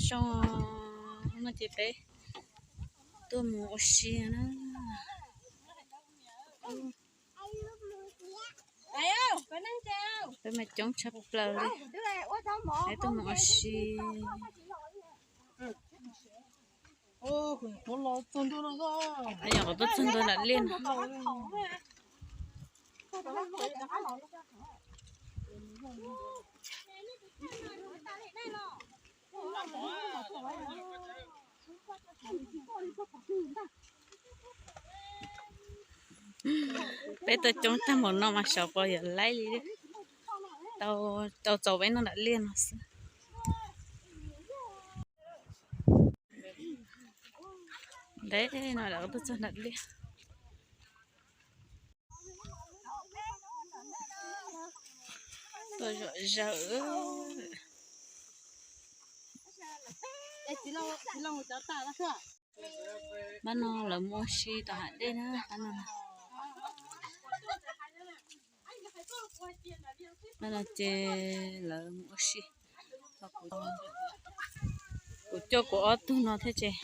Zoo no ces peb tuaj mus ua si na. Peb mas coob tshaj plaws li. Peb tuaj mus ua si. Nyuam qhuav tuaj txog ntua nram liaj no. Peb tuaj coob tag npaum no mas xyov puas yuav laib li. Tau, tau txaus peb noj nram liaj no xwb. Ntev no lawm tuaj txog nram liaj. Tuaj zom zaws. Pab no lawv mus ua si tom hav dej na, pab no. Pab no ces lawv mus ua si. Kuv coj kuv ob tug no thiab ces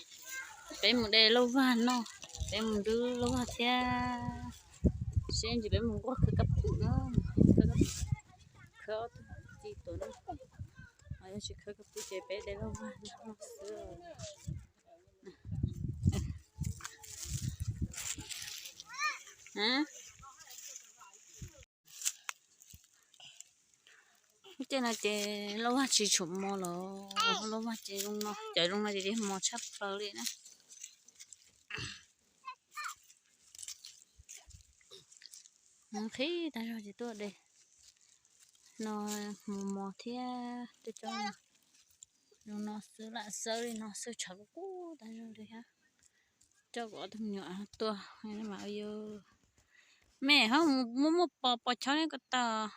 peb mus de lauj vag noj, peb mus dub lauj vag thiab. Seb ntsis peb mus nquag khawb kab pum na, khawb ob tug ci tuav na. Yog tsis khawb kab pum ces peb de lauj vag noj xwb. Lub caij no ces lauj vag tsis tshua mos los, lauj vag ces zoo no, cov zoo no ces mos tshaj plaws li na. Nqhis tag zog ces tuaj de no, mos mos thiab. Coj cov zoo no xwb, lam xawb li no xwb, tshav kub kub tag zog li thiab. Coj kuv ob tug me nyuam tuaj mas yog mej ho muaj muaj pos pos chob ne ko taw.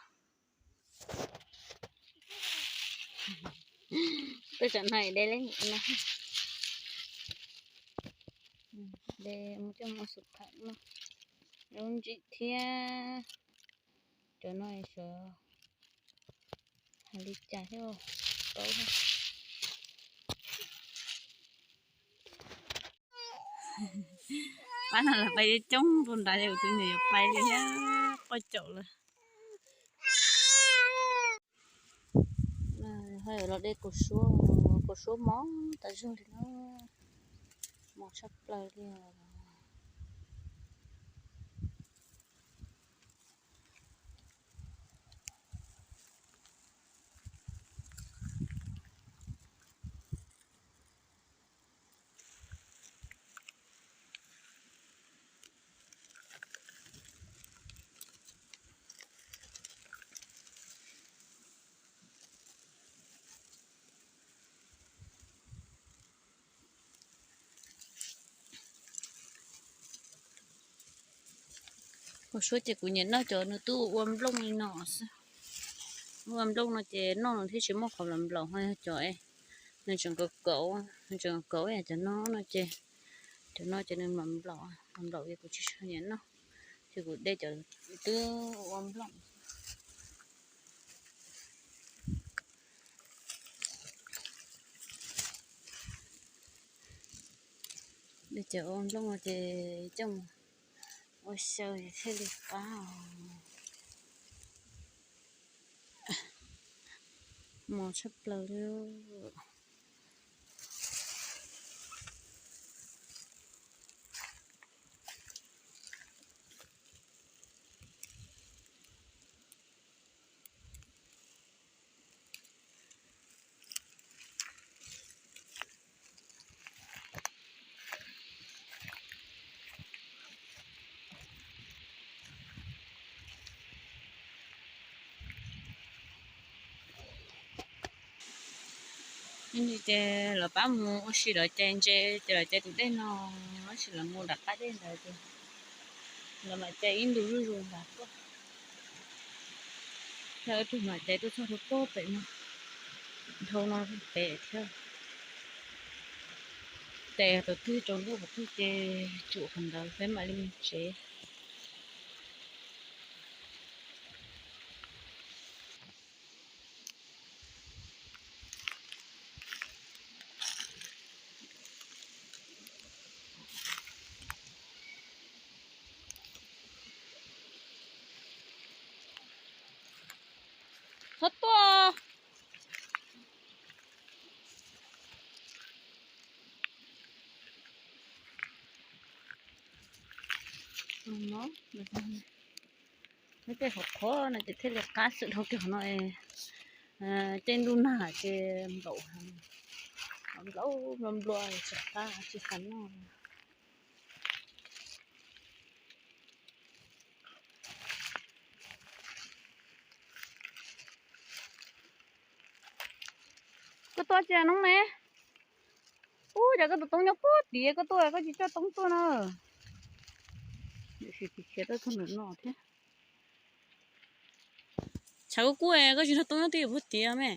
Tuaj tsam no de li no, de mus coj mus xub pham no, lub ntsim thiab. Cov no xyov hais li cas thiab paub. Pab no lawv pais coob npaum nrad es kuv tus niam yuav pais li thiab, quaj caum lawm. Ho yuav los de kaus suab, kaus suab mos tas zog li na, mos tshaj plaws li. Kaus suab ces kuv nyiam noj cov nws twb ua nplooj li no xwb. Ua nplooj no ces noj nws thiaj tsis muaj qhov nplaum nplaum, ho yog cov nws tseem kauv kauv, nws tseem kauv kauv, cov no no ces, cov no ces nws nplaum nplaum, nplaum nplaum ces kuv tsis tshua nyiam noj, ces kuv de cov twb ua nplooj. De cov ua nplooj no ces coj mus ua xyaw thiaj li qab. Mos tshaj plaws li. Ces lawv pab mus ua si lawv cais ntses, ces lawv cais tus dej no, tab sis lawv mus nram qab dej ntawd ces lawv mam cais ib ntu zuj zus ntawd tuaj. Thiab wb tug mam cais tuaj txog rau pem no, dhau no pem thiab. Cais qhov twg tsaus ntuj qhov twg ces tsum qhov ntawd peb mam li mus tsev. Nyob tej hauv qhov no ces thiaj li qab xwb, dhau kiag qhov no es caij ntuj nag ces nplaum, nplaum nplua nplua tsis qab tsis xav noj. Koj tuaj tsis noob ne? Ub, cas koj tus toob nyob puag tid, koj tuaj koj tsis coj toob tuaj na. Tiam sis tsis khiav tuaj txog ntawm no thiab. Tshav kub kub, koj tsis nrog toob nyob twj ywm puag tid me?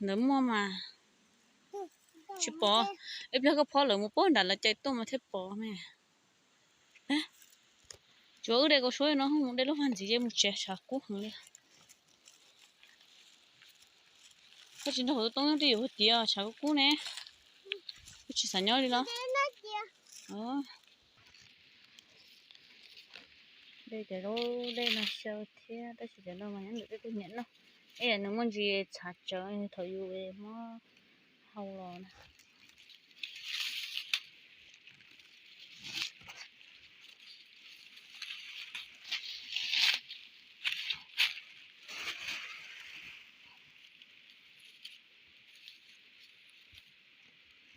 Ntawd muaj mas. Tsis pom. Ib pliag koj phob lawm mus puag nram lawv cais tuaj mas thiaj pom me. Tsuav wb de kaus suab no, mus de lub vaj ntxiv ces mus tsev, tshav kub heev li. Koj tsis nrog kuv tus toob nyob twj ywm puag tid, tshav kub kub ne. Koj tsis xav nyob li los? Dej cov zaub dej no xyaw thiab, tab sis cov no mas nyob ntawm tej tug niam noj. Ib yam nws muaj ntsis tshav tsawv thaum yus muab hau los na.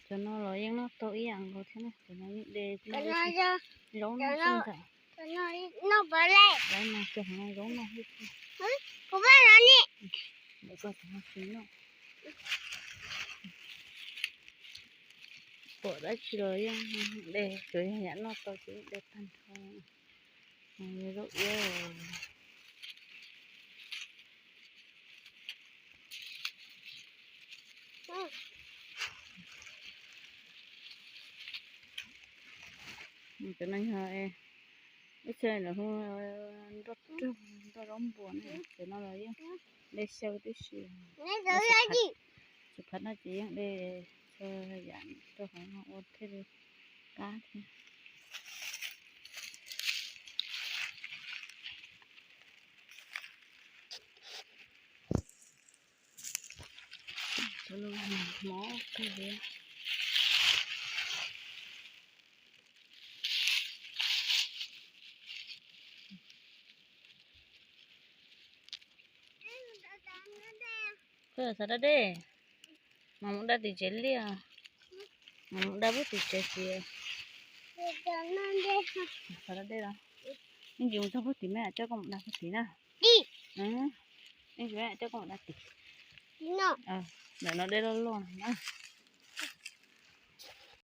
Cov no los yeej noj tau ib yam nkaus thiab na, cov no yeej de zaub no xwb ntag. Zaub no cog no zaub no xwb. Kuv pab no ni. Ntawm koj cov no tsis noj. Pom dab tsi los yeej de, tsuas yog yam noj tau ces yeej de tag nrho. Zaub iab. Cov no yog ib txhia lawv hu nroj rog, nroj zaub npua na, cov no los yeej de xyaw tib si. Tsis phav no ces yeej de txhua yam rau hauv no ua thiaj li qab thiab. Cov no mob kawg li. Koj xav da dej, mas mus da tim tsev liaj, mas mus da puag tim tsev txiv. Xav da dej los? Ib ntsis mus txog puag tim mej coj koj mus da puag tim na. Ib ntsis mej coj koj mus da tim. Ntawm no dej loj loj na.